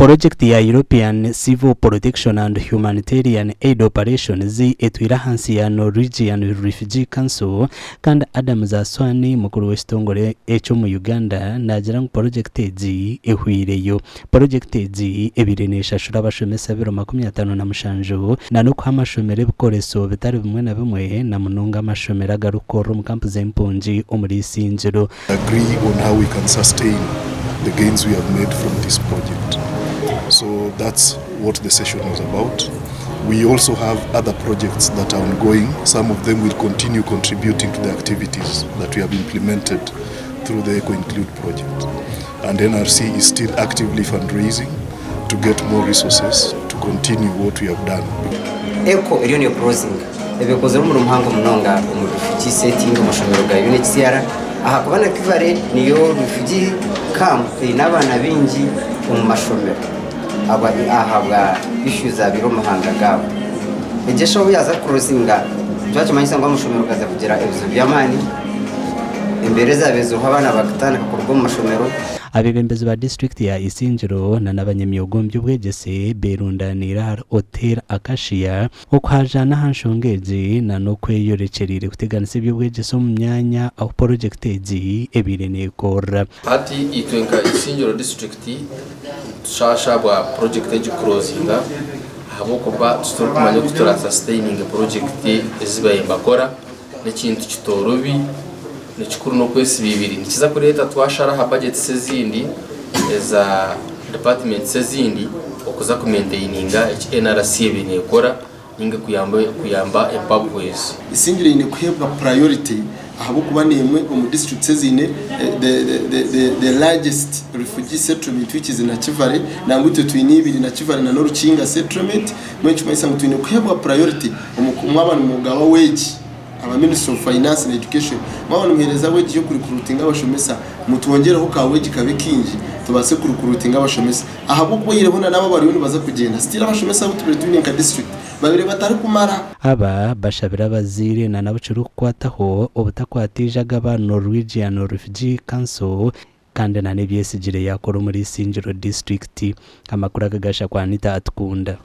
Purojekiti ya European Civil Protection and Humanitarian Aid Operations etwire ahansi ya Norwegian Refugee Council kandi Adams Aswani mukuru w'ekitongore eki omu Uganda naagira ngu purojekiti egi ehweireyo. Purojekiti egi ebaire neeshashura abashomesa ebiro 57 na n'okuha amashomero ebikoreso bitari bimwe na bimwe na munonga amashomero agarikukorera omu kampu z'empungi omuri Isingiro. Agree on how we can sustain the gains we have made from this project. So that's what the session was about. We also have other projects that are ongoing. Some of them will continue contributing to the activities that we have implemented through the Eco Include project. And NRC is still actively fundraising to get more resources to continue what we have done. Eco eriyo neekurozinga eba ekozire omurimo muhango munonga omu refugee setting omu mashomero ga UNHCR ahakuba Nakivale niyo refugee camp eine abaana baingi omu mashomero ahabwa issues ezabaire omu mahanga gaabo. Egi eshaho obu yaaza kukurozinga nikyo kimanyisa ngu amashomero gaza kugira ebizibu by'amaani, embeera ezaabaire ziriho abaana bakatandika kuruga omu mashomero. Abeebembezi ba disiturikiti ya Isingiro na n'abanyamyoga omu by'obwegyese beerundaniire ahari Hotel Acacia okuhaajaana aha nshonga egi na n'okweyorekyereire kuteganisa eby'obwegyese omu myanya ahu porogyekiti egi ebaire neekorera. Hati itwe nka Isingiro disiturikiti nitushaasha ahabwa porogyekiti egi kukurozinga ahabw'okuba titurikumanya oku turasasitaininge porogyekiti ezi baabaire nibakora. N'ekintu kitoorobi, nikikuru n'okwesiba ibiri. Nikiza kureeta twashara aha budgets ezindi eza departments ezindi okuza kumaintaininga eki NRC ebaire nekora ninga kuyamba kuyamba empapu ezi. Isingiro eine kuheebwa priority ahabw'okuba n'emwe omu districts eziine the, the, the, the largest refugee settlement which is Nakivale nangwa itwe twine ibiri Nakivale na n'Orukinga settlement mbwenu nikimanyisa ngu twine kuheebwa priority omu mwaba nimugaba wage aba Ministry of Finance na Education mwaba nimuheereza wage y'okurecruitinga abashomesa mutwongyereho ka wage kabe kaingi tubaase kurecruitinga abashomesa ahabw'okuba oihireho na n'abo abariyo nibaza kugyenda still abashomesa abu tubaire twine nka district babaire batarikumara. Aba bashabire abazaire na n'abu kirikukwataho obutakwata eijaga aba Norwegian Refugee Council kandi na n'ebyesigire yaakora omuri Isingiro disiturikiti. Amakuru aga gashakwa Anita Atukunda.